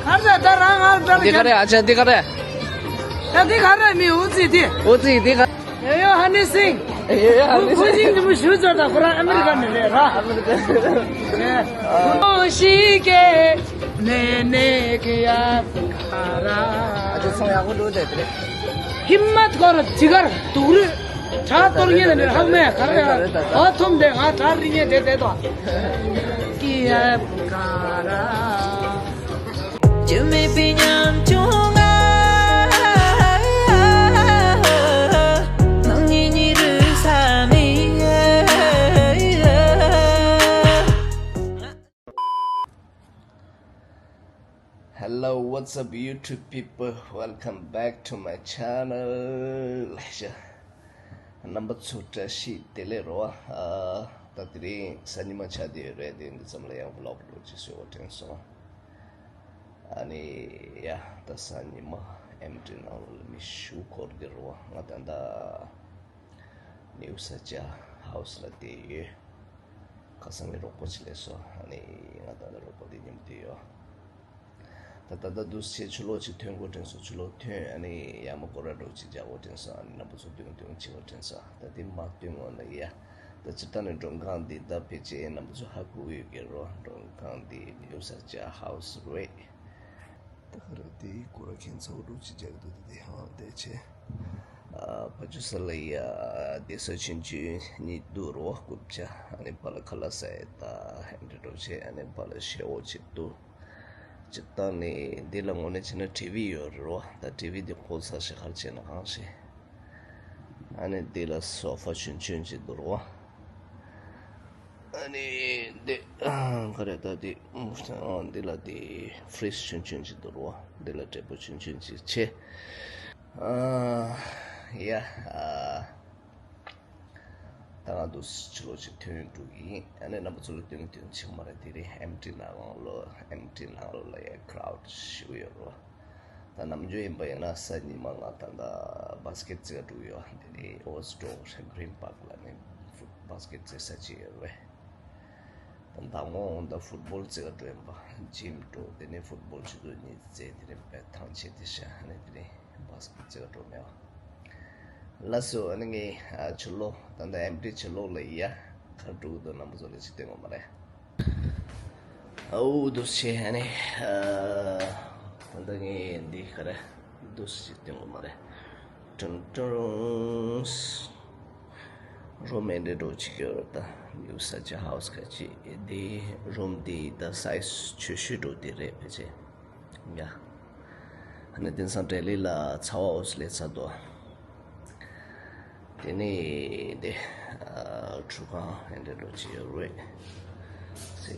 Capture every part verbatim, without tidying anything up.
ག་རེ་ད་རང་ང་ལ་འདི་ག་རེ་ཨ་ཅག་འདི་ག་རེ། ད་འདི་ག་རེ་མི་འུ་ཙི་དེ། འུ་ཙི་འདི་ག་ཡོ་ཡོ་ཧ་ནི་སིང་། ཡོ་ཡོ་ཧ་ནི་སིང་། ཁོ་ཅིང་དུ་མི་ཞུ་ཚོད་ད་ཁོ་རང་ཨ་མི་རི་ཀ་ནས་རེད་ར། ཨ་མི་རི་ཀ་ནས། ཨོ་ཤི་ཀེ་ནེ་ནེ་ཀེ་ཡ་ཁ་ར། ཨ་ཅག་ཚོང་ཡག་པོ་འདུག་དེ་དེ་རེད། ཧི་མ་ཐོར་ཇི་གར་དུག་རུས་བྲག་གཏོར་ངེས་ལ་ནི་ཧག་མེ་ག་རེ་ཨ་ཐོམ་དེ་ང་བྲག་རི་ངེས་དེ་དེ་དོ། ཀི་ཡ་ཀ་ར། རྒྱུ་མེད་པའི་ཉམ་ཆུང་ང་། ནང་ཉིད་ཉིད་རུ་ས་མེད། Hello, what's up, YouTube people? Welcome back to my channel. རྣམ་པ་ཚོ་བཀྲ་ཤིས་བདེ་ལེགས་རོ། ཨ་ད་དེ་རིང་གཟའ་ཉི་མ་ཆགས་བསྡད་ཡོད་རེད། དེ་འདི་ཙམ་ལ་ཡང་བི་ལོག་ལོག་ཅིག་བཟོས་པ་དྲན་སོང་། ཨ་ནི་ཡ་ད་གཟའ་ཉི་མ་ཨེམ་ཊི་ནང་ལ་མི་ཞུ་འཁོར་གི་རོ། ང་ད་ལྟ་ནིའུ་ས་ཅ་ཧའུ་སི་ལ་བསྡད་ཡོད། ཁ་སང་གི་རོགས་པ་ཅིག་སླེབས་སོང་། ཨ་ནི་ང་ད་ལྟ་རོགས་པ་དེ་མཉམ་དུ་ཡོད། ད་ད་ལྟ་འདུག་སེ་ཕྱི་ལོགས་ཅིག་ཐོན་དགོས་དྲན་སོང་། ཕྱི་ལོགས་ཐོན་ཨ་ནི་ཡར་མར་སྐོར་ར་འདྲ་ཅིག་རྒྱག་དགོས་དྲན་སོང་། ཨ་ནི་རྣམ་པ་ཚོ་སྟོན་སྟོན་བྱེད་དགོས་དྲན་སོང་། ད་དེ་མ་སྟོན་སྔོན་ལ་ཡ་ད་སྤྱིར་བཏང་ནས་མགྲོན་ཁང་འདི་ད་ཕལ་ཆེར་རྣམ་པ་ཚོ་ཧ་གོ་གི་ཡོད་ཀྱི་རོ། མགྲོན་ཁང་འདི་ནིའུ་ས་ཅ་ཧའུ་སི་རེད། ད་ག་རེ་དེ་སྐོར་ར་ཁྱེད་ཚོ་འདྲ་ཅིག་རྒྱག་གི་འདུག་དེ་དེ་ཧང་བལྟས་བྱས། ཨ་ཕ་ཇུ་ས་ལ་ཡ་བསྡད་ས་ཆུང་ཆུང་གཉིས་འདུག་རོ། རྐུབ་བཀྱག་ཨ་ནི་ཕར་ལ་ཁ་ལག་ཟ་ཡས་ད་ཧེམ་འདྲ་འདྲ་བྱས། ཨ་ནི་ཕར་ལ་ཤེལ་འོག་ཅིག་འདུག་སྤྱིར་བཏང་ནས་འདི་ལ་དངོས་གནས་བྱས་ན་ཊི་ཝི་ཡོད་རེད་རོ། ད་ཊི་ཝི་འདི་ཁོ་ཚ་ཞིག་ག་རེ་བྱས་ན་གང་ཤེས། ཨ་ནི་འདི་ལ་སོ་ཕ་ཆུང་ཆུང་ཅིག་འདུག་རོ། ཨ་ནི་འདི་ག་རེ་ད་འདི་འདི་ལ་འདི་ཕི་རིཇ་ཆུང་ཆུང་ཅིག་འདུག་རོ། འདི་ལ་འབྲས་བུ་ཆུང་ཆུང་ཅིག་བྱས། ཨ་ཡ་ཨ། ད་ང་འདུག་སེ་ཕྱི་ལོགས་ཅིག་ཐོན་འགྲོ་གི་ཡིན། ཨ་ནི་རྣམ་པ་ཚོ་ལ་སྟོན་གི་སྟོན་གི་ཆེ་མ་རེད། དེ་རིང་ཨེམ་ཊི་ནང་ལོགས་ཨེམ་ཊི་ནང་ལོགས་ལ་ཡ་ཁྲའུ་ཌི་ཞེ་པོ་ཡོད་རོ། ད་ནམ་རྒྱུན་ཡིན་པ་ཡིན་ན་གཟའ་ཉི་མ་ང་ད་ལྟ་བྷ་སི་ཀེ་ཊི་རྩེ་ག་འགྲོ་གི་ཡོད། དེ་ནི་ཨོ་སི་ཌོ་གྷི་རིན་པཱག་ལ་ནི་བྷ་སི་ཀེ་ཊི་རྩེ་ས་ཅིག་ཡོད་རེད། ད་མདང་དགོང་ད་ཕུཊ་བོལ་རྩེ་ག་འགྲོ་ཡིན་པ། ཇིམ་འགྲོ། དེ་ནས་ཕུཊ་བོལ་ཆུ་ཚོད་གཉིས་རྩེ། དེ་ནས་བས་ཐང་ཆད་དེ་ཤ་ནས་དེ་ནས་བྷ་སི་ཀེ་ཊི་རྩེ་ག་འགྲོ་མེད་པ། ལགས་སོ། ཨ་ནི་ངས་ཨ་ཕྱི་ལོགས་ད་ལྟ་ཨེམ་ཊི་ཕྱི་ལོགས་ལ་ཡ་ག་རེ་འགྲོ་གི་འདུག་རྣམ་པ་ཚོ་ལ་ཅིག་སྟོན་དགོས་མ་རེད། ཨའུ་འདུག་སེ་བྱས་ཨ་ནི་ཨ་ད་ལྟ་ངས་འདི་ག་རེ་འདུག་སེ་ཅིག་སྟོན་དགོས་མ་རེད། ཀྲུང་ཀྲུང་། རུམ་འདི་འདྲ་འདྲ་ཅིག་ཡོད་རེད། ད་ནིའུ་ས་ཅ་ཧའུ་སི་ག་ཅིག་འདི་རུམ་འདི་ད་སའི་ཛི་ཆུང་ཆུང་འདྲ་འདི་རེད་ཕལ་ཆེར། ཡ། ཨ་ནི་དེང་སང་ལྡི་ལི་ལ་ཚ་བ་འོ་ཙམ་སླེབས་ཚར་འདུག་དེ་ནས་འདི་ཨ་ཁྲུས་ཁང་འདི་འདྲ་འདྲ་ཅིག་ཡོད་རེད། སེ།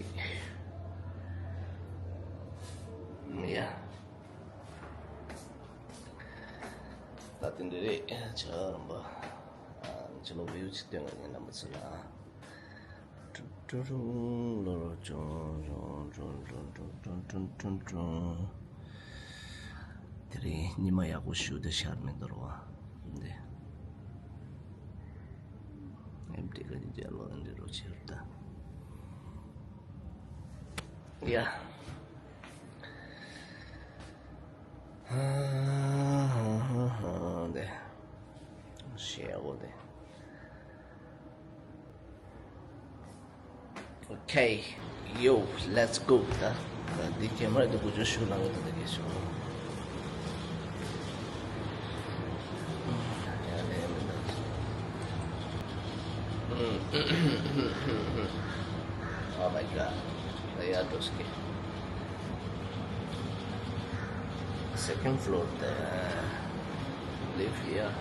ཡ། ད་དེ་འདྲ་རེད། ཆ་རམ་པ། ཨ་ཕྱི་ལོགས་བིའུ་ཅིག་སྟོན་ག་ངས་རྣམ་པ་ཚོ་ལ། ཀྲུང་ཀྲུང་ཀྲུང་ཀྲུང་ཀྲུང་། དེ་རིང་ཉི་མ་ཡག་པོ་ཞེ་དྲག་ཤར་མི་འདུག་རོ། འདི་ཨེམ་ཊི་ག་ནི་རྒྱལ་ལོ་འདི་རོ་ཆེར་ད། ཡ། འདི་ཤེས་ཡག་པོ་འདི། Okay, yo, let's go. ད་ད་འདི་ཀེ་མ་ར་འདི་འགུལ་སྐྱོད་ཞུ་ལ་འོ་ད་ད་གེ་ཞུ། Oh my god. ད་ཡ་འགྲོ་སྐྱེ། Second floor ད་lift here.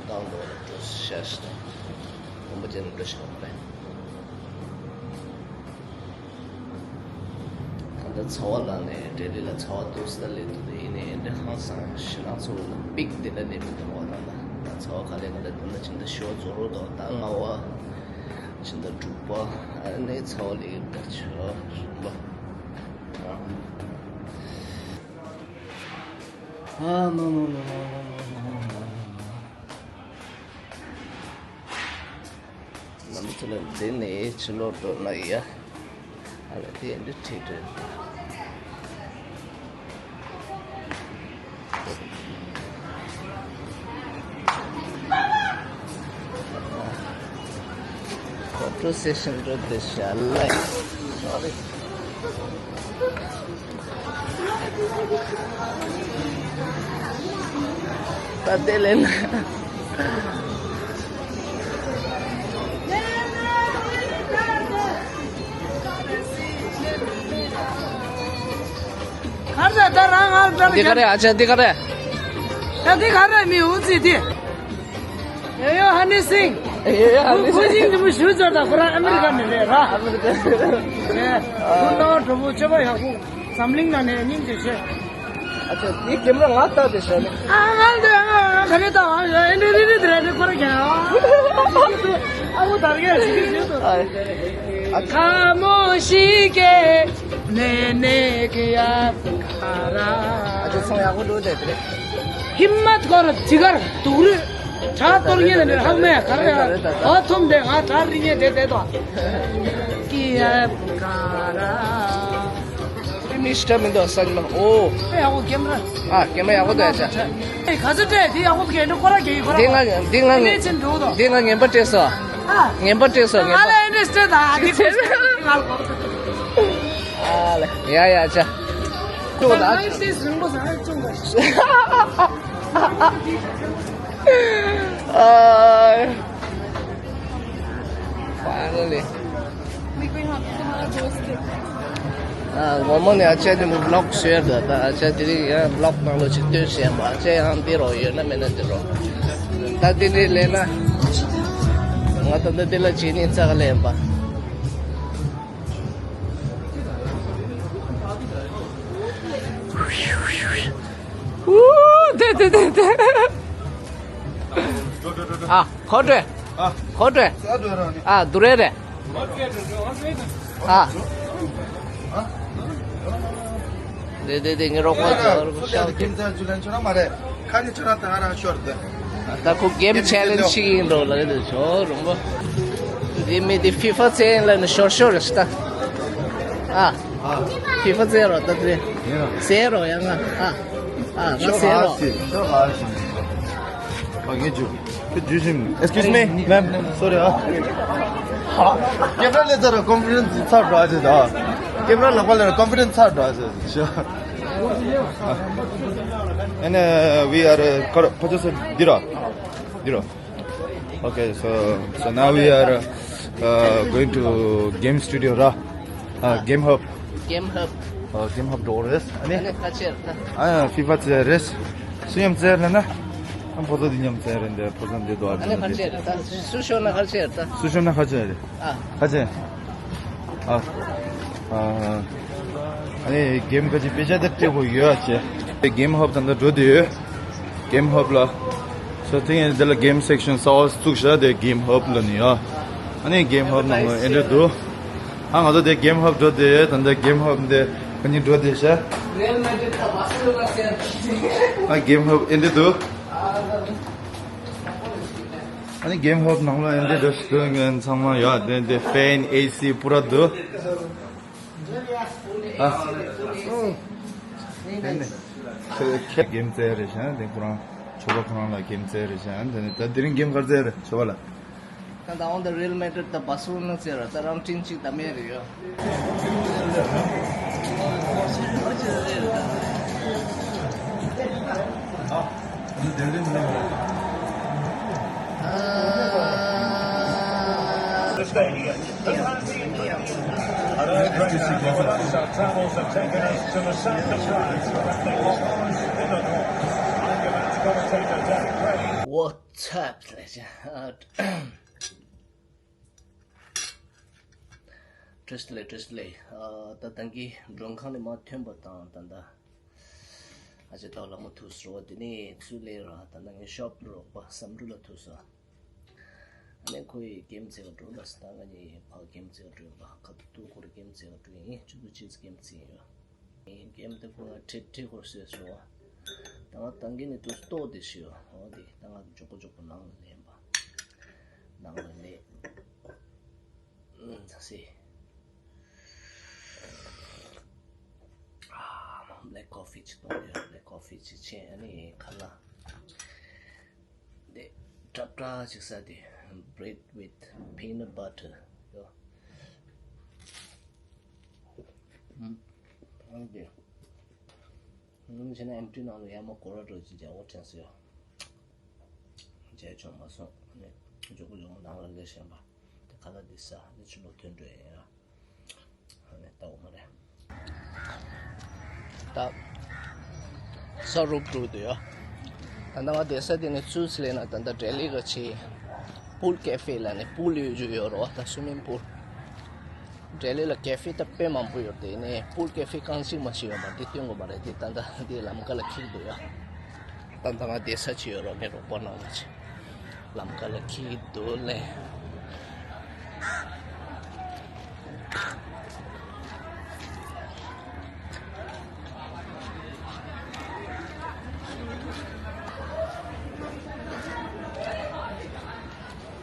ད་འགྲོ་ལ་འགྲོ་ཤ་ཤ་ད། རིན་པོ་ཆེ་ནས་འགྲོ་ཤ་མ་རེད། ད་ལྟ་ཚ་བ་ལངས་ནས་ལྡི་ལི་ལ་ཚ་བ་འདུག་སེ་སླེབས་འདུག་དེ་ཡིན་ནའི་འདི་ཧང་སང་ཞེ་སྣང་ཚ་བོ་ལ་པིག་དེ་འདྲ་སླེབས་འདུག་དང་བ་དང་ད་ཚ་བ་ག་ལེ་ག་ལེ་འདུག་ན་ཕྱི་ཟླ་བཞི་པ་རྫོགས་རོགས་དང་ད་ལྔ་པ་ཕྱི་ཟླ་དྲུག་པ་ཨ་ནི་ཚ་བ་སླེབས་ད་ཆ་རུང་པ། ཨ་མ་མ་མ། རྣམ་ཚོ་ལ་འདི་ནས་ཕྱི་ལོགས་འགྲོ་ན་ཡ། ཨ་ལ་དེ་འདི་ཁྲིད་འགྲོ། Procession འགྲོ་དེ་ཤ་ལ། ད་དེ་ལས་ན། གར་ད་ད་རང་ང་ལ་འདི་ག་རེ། ཨ་ཅག་འདི་ག་རེ། ད་འདི་ག་རེ། མི་འུ་ཚི་འདི། ཡོ་ཡོ་ཧ་ནི་སིང་། ཡོ་ཡོ་ཧ་ནི་སིང་། ཁོ་ཅིང་འདི་མོ་ཞུ་ཚར། ད་ཁོ་རང་ཨ་མི་རི་ཀ་ནས་རེད་ར། ཨ་མི་རི་ཀ་ནས་རེད། ཁོ་རྣ་བ་གྲོགས་པོ་སྤྱོད་པ་ཡག་པོ། འཛམ་གླིང་ནང་ནས་སྙིང་རྗེ་ཆེ། ཨ་ཅག་འདི་ཀེམ་ར་ང་ལྟ་དེ་ཤ་ནི། ཨ་ང་འདི་ཨ་ང་ང་ག་ནས་ལྟ། ཨ་འདི་རི་རི་དེ་ར་ནི་ཁོ་ར་ག་ཨ་ཨ་མོ་དར་ག་ཞིག་ཞིག་ཞིག་ཏུ། ཨ་ཁ་མོ་ཞིག་གེ་ནེ་ནེ་གི་ཡ། ཨ་ཅག་ཚོང་ཡག་པོ་འགྲོ་དེ་དེ་རེད། ཧིམ་མད་ཀོར། ཇི་གར་དུག་རུས། བྲག་གཏོར་མཁན་ནི་ཧག་མེ་ག་རེ་ཡ། ཨོ་ཐུམ་དེ་ང་བྲག་རི་ངན་དེ་དེ་དོ། ཀི་ཡ་ག་ར། མི་ཤི་ཏ་མི་འདུག་ས་ཉི་མ། ཨོ། ཨེ་ཡག་པོ་ཀེམ་ར། ཨ་ཀེམ་ར་ཡག་པོ་འདུག་ཡ་ཅག་ཨེ་ག་ཚོད་སྤྲད་དེ་ཡག་པོ་གེ་འདྲ་ཁོ་ར་གེ་ཁོ་ར། འདི་ང་འདི་ང་ཨེ་ནས་ཅན་འགྲོ་དོ། འདི་ང་ངན་པ་སྤྲད་སོང་། ཨ། ངན་པ་སྤྲད་སོང་། ངན་ང་པ། ལ་ཨེ་འདྲ་སྤྲད་ད་ཨ་ཀི་སྤྲད་ང་ལ་གོ། ཨ་ལེ། ཡ་ཡ་ཅག་ཅོག་ད། ཨ་ཤེས་རིང་པོ་ཟ་ཅོག་ད། ཨ། Finally. ཨ་ངོ་མ་ནས་ཨ་ཅག་དེ་མོ་བི་ལོག་བཟོས་ཡ་ད། ད་ཨ་ཅག་དེ་རིང་ཡང་བི་ལོག་ནང་ལོགས་ཅིག་སྟོན་བྱས་པ། ཨ་ཅག་ཡང་འདི་རོ་ཡོད་ན་མེད་ན་འདི་རོ། ད་དེ་འདྲའི་ལས་ན་ང་ད་ལྟ་དེ་ལ་བྱེད་ནི་རྩ་ག་ལས་ཡིན་པ། ཨུ། དེ་དེ་དེ་དེ། ཨ། ཁོ་སྤྲོད། ཨ། ཁོ་སྤྲོད། ཨ། དུ་རེ་རེ། ཨ། དེ་དེ་དེ་ངའི་རོགས་པ་ཚོ་རོགས་པ་ཤར་གྱི། ཁ་ནི་ཁྱོད་རང་ད་ང་རང་ཤོར་དེ། ད་ཁོ་གེམ་ཆེ་ལེན་ཇི་ཞིག་ཡིན་འགྲོ་ལ་དེ་ཆོ་རོང་པོ། དེ་མི་དེ་ཕི་ཕ་རྩེ་ཡིན་ལ་ནི་ཤོར་ཤོར་རེ་ཤི་ད། ཨ། ཕི་ཕ་རྩེ་རོ་ད་དེ། རྩེ་རོ་ཡ་ང་། ཨ། ཨ་ང་རྩེ་རོ། ཤོག་ཨ་ཤི། ཨ་ངེ་ཇུ། ཁྱོད་ཇུ་ཞིམ། Excuse me, ma'am. Sorry, ཨ། ཀེམ་ར་ལས་ཚར་ཀོན་ཕི་ཌེན་སི་ཚར་འགྲོ་ཨ་ཅེ་ད། ཀེམ་ར་ལག་པ་ལས་ཀོན་ཕི་ཌེན་སི་ཚར་འགྲོ་ཨ་ཅེ། ཤོག And uh, we are uh, ཁོ་ར་ཕ་ཆོ་སོ་འདི་ར། འདི་ར། Okay, so so now we are uh, uh, going to game studio ར། Uh, game hub. Game hub. Uh, game hub འགྲོ་རེད། ཨ་ནི། ཨ་ནི་ཁ་ཆེར་ད། ཨ་ཕི་ཕ་རྩེ་རེད། སུ་མཉམ་རྩེ་རེད་ན། ཨ་ཕོ་ཚོ་འདི་མཉམ་རྩེ་རེད་འདི་ཕོ་ཚོ་འདི་དོ་ཨ་ཨ་ནི་ཁ་ཆེར་ད། སུ་ཤོར་ན་ཁ་ཆེར་ད། སུ་ཤོར་ན་ཁ་ཆེར་རེད། ཨ། ཁ་ཆེར། ཨ། ཨ། ཨ་ནི་གེམ་ཁ་ཆེ་དཔེ་ཆ་དེ་སྤྲད་དགོས་ཡོད་ཨ་ཅེ། གེམ་ཧབ་ད་ལྟ་འགྲོ་དུས། གེམ་ཧབ་ལ། སོ་ཐེངས་འདི་ལ་གེམ་སེག་ཤན་གསར་པ་བཙུགས་ཤག་དེ་གེམ་ཧབ་ལ་ནི་ཡ། ཨ་ནི་གེམ་ཧབ་ནང་ལ་ཨེ་འདྲ་འདུག་ཨ་ང་ཚོ་དེ་གེམ་ཧབ་འགྲོ་དུས་ད་ལྟ་གེམ་ཧབ་འདི་ག་ནི་འགྲོ་དུས་ཤག་ཨ་གེམ་ཧབ་ཨེ་འདྲ་འདུག་ཨ་ནི་གེམ་ཧབ་ནང་ལ་ཨེ་འདྲ་འདུག་སི་ཊུ་ཌེན་ཊི་ཚང་མ་ཡོད། དེ་དེ་ཕེན་ཨེ་སི་པུ་ར་འདུག་ཨ། དེ་ནས་ཁྱེད་གེམ་རྩེ་རེད་ཤག་དེ་ཁོ་རང་ཆོ་ག་ཁོ་རང་ལ་གེམ་རྩེ་རེད་ཤག་དེ་ནས་ད་དེ་རིང་གེམ་ག་རེ་རྩེ་རེད་ཆོ་ག་ལ། ད་ད་འོང་ད་རི་ཨལ་མེ་ཌི་རིཌ་ད་བར་སེ་ལོ་ན་རྩེ་ར། ད་རང་ཊིམ་གཅིག་ད་མེད་རེད་ཡོད། What's up, legend? བཀྲ་ཤིས་བདེ་ལེགས། བཀྲ་ཤིས་བདེ་ལེགས། ཨ། ད་ད་གིན་མགྲོན་ཁང་ནས་མར་ཐོན་པ་དང་ད་ལྟ་ཨ་ཅེ་ཏའོ་ལགས་མོ་ཐུག་སོང་། དེ་ནས་ཚུར་སླེབས་ར་ད་ལྟ་ངའི་ཤོབ་རོགས་པ་བསམ་འགྲུབ་ལགས་ཐུག་སོང་། ཨ་ནི་ཁོ་ཡི་གེམ་རྩེ་ག་འགྲོ་ལ་ཟེར། ད་ང་གཉིས་ཕར་གེམ་རྩེ་ག་འགྲོ་ཡིན་པ། ཁ་ཐུག་ཁོ་ར་གེམ་རྩེ་ག་འགྲོ་ཡིན། ཆུ་ཚོད་གཅིག་ཙམ་གེམ་རྩེ་ཡིན་ཡོད། གེམ་དེ་ཁོ་ང་ཁྲིད་ཁྲིད་ཁོ་ཟེར་སོང་། ད་ང་ད་གིན་ནས་དུ་ལྟོ་དེ་ཤི་ཡོད། འོ་དེ་ད་ང་མགྱོགས་པོ་མགྱོགས་པོ་ནང་ལ་སླེབས་པ། ནང་ལ་སླེབས། ཨུམ། ད་སེ། ཨ། བྷེ་ལེག་ཀོ་ཕི་ཅིག་གཏོང་ཡོད། བྷེ་ལེག་ཀོ་ཕི་ཅིག་བྱས། ཨ་ནི་ཁ་ལག་དེ་སྲབ་སྲབ་ཅིག་ཟ་དེ། Bread with peanut butter. ཨང་དེ། ཨང་བྱས་ན་ཨེམ་ཊི་ནང་ལ་ཡར་མར་སྐོར་ར་འགྲོ་ཅིག་རྒྱག་དགོས་དྲན་སོང་ཡ། བྱས་ཆོག་མ་སོང་། ཨ་ནི་མགྱོགས་པོ་མགྱོགས་པོ་ནང་ལ་སླེབས་བཞིན་པ། དེ་ཁ་ལག་འདི་ཟ། ཨ་ནི་ཕྱི་ལོགས་ཐོན་འགྲོ་ཡ་ཡིན་ཡ། ཨ་ནི་ལྟ་འོ་མ་རེད། ད་ས་རུབ་འགྲོ་འདུག་ཡ། ད་ལྟ་ང་བསྡད་ས་དེ་ནས་ཚུར་སླེབས་ན་ད་ལྟ་ལྡི་ལི་ག་ཆེ། པུལ་ཀེ་ཧྥེ་ལབ་ནས་པུལ་ཡོད་རྒྱུ་ཡོད་རེད་བ། ད་སུའི་མིང་པུལ། ལྡི་ལི་ལ་ཀེ་ཧྥེ་ད་དཔེ་མང་པོ་ཡོད་རེད། དེ་ནས་པུལ་ཀེ་ཧྥེ་རྐང་གཅིག་མ་ཞིག་ཡོད་མ་རེད། དེ་སྟོན་དགོས་མ་རེད། དེ་ད་ལྟ་འདི་ལམ་ཁ་ལ་འཁྱེར་འདུག་ཡ། ད་ལྟ་ང་བསྡད་ས་ཅིག་ཡོད་རེད། ངའི་རོགས་པ་རྣམས་ལ་ཅིག་ལམ་ཁ་ལ་འཁྱེར་འདུག་ལེ།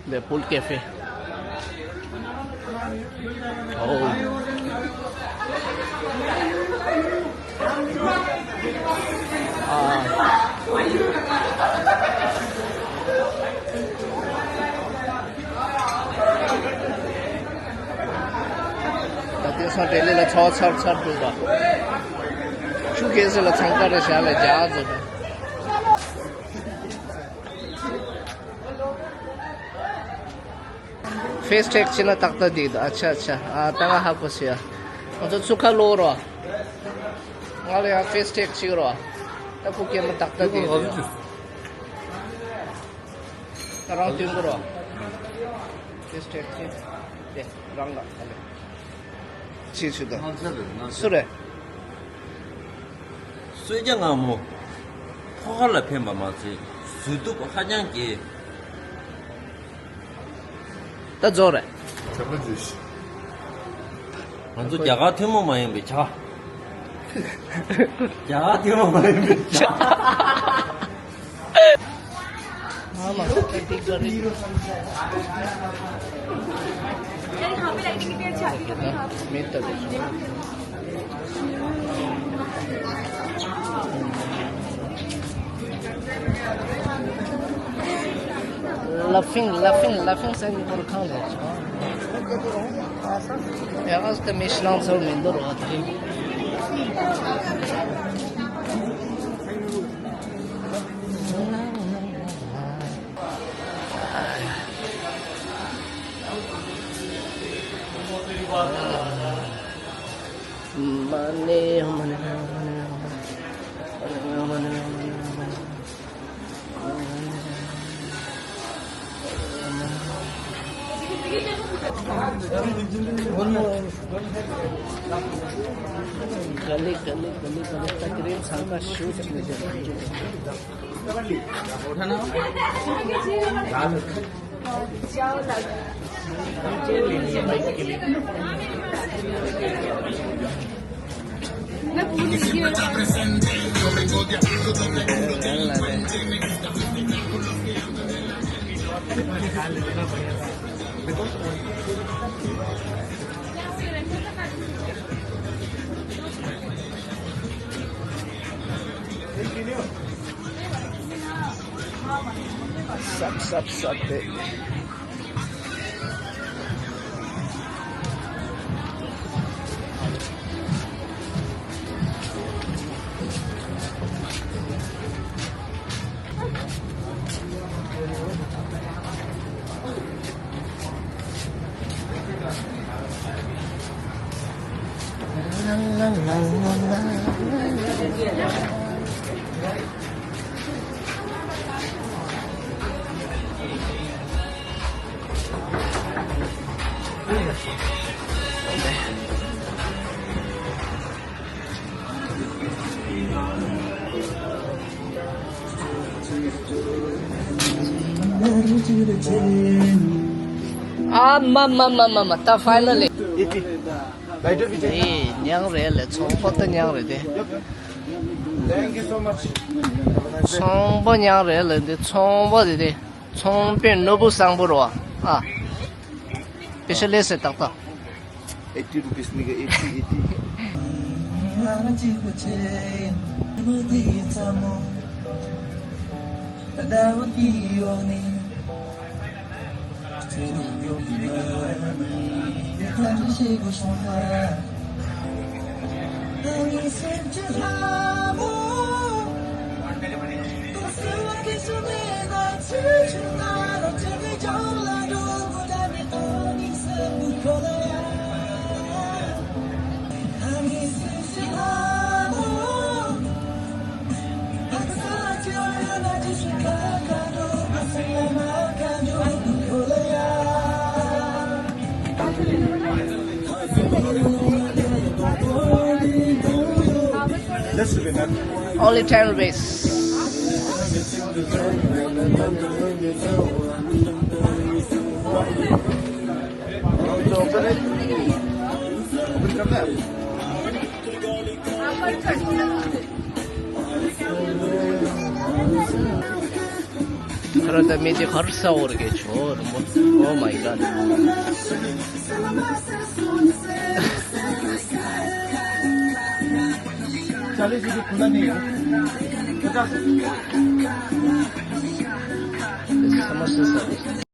འདི་པུལ་ཀེ་ཧྥེ། ཨོ། ཨ། ད་དེང་སང་ལྡི་ལི་ལ་ཚོགས་ཚར་ཚར་འདུག་ད། ཆུ་རྐྱལ་ཟེར་ལ་འཚང་ཁ་རེ་བཞག་ལ་རྒྱག་ཟེར་ད། ཕེ་སི་ཊེག་བྱས་ན་ཏག་ཏག་འགྲིག་འདུག་ཨ་ཆ་ཨ་ཆ། ཨ་ད་ང་ཧ་གོ་སོང་ཡ། ང་ཚོ་ཚུར་ཁ་ལོག་རོགས། ང་ལ་ཡང་ཕེ་སི་ཊེག་བྱེད་རོགས། ད་ཁུག་ཀྱེ་མ་ཏག་ཏག་འགྲིག་འདུག་ད་རང་སྟོན་དགོས་རོགས། ཕེ་སི་ཊེག་བྱས། དེ་རང་ལ་ཨ་ལེ། ཅི་ཞུ་དང་། སུ་རེད། གསོལ་ཇ་མངར་མོ། ཁོ་ཁ་ལ་ཕན་པ་མ་ཚད་བཟོས་སྟོབས་ཧ་ཅང་རྒྱས། ད་རྫོགས་རེད། ཇ་པ་ཇུས། ང་ཚོ་རྒྱ་གར་ཐུན་མོང་མ་ཡིན་པའི་ཇ། རྒྱ་གར་ཐུན་མོང་མ་ཡིན་པའི་ཇ། Laughing, laughing, laughing ཟེར་ནི་ཁོ་རང་ཁང་རེད། ཡ་ཨ་ཙི་མི་ཤི་ལང་ཚོར་མི་འདུག་རོགས་དེ། Sap, sap, sap, eh. ཨ་མ་མ་མ་མ་མ། ད་ཕའི་ནལ་ལི། ཨེ་མྱང་རེད་ལེ། ཚོང་པ་ད་མྱང་རེད་དེ། Thank you so much. ཚོང་པ་མྱང་རེད་ལེ་འདི། ཚོང་པ་དེ་དེ། ཚོང་དཔོན་ནོར་བུ་བཟང་པོ་རེད་བ། ཨ། པེ་ཤ་ལེ་སེ་ཏག་ཏག Eighty rupees, nigga, eighty, eighty. Only ten rupees. ཁ་ར་ད་མི་དེ་ཁར་ས་འོར་གེ་ཆོ་རུ་མོ། Oh my god. Samosa.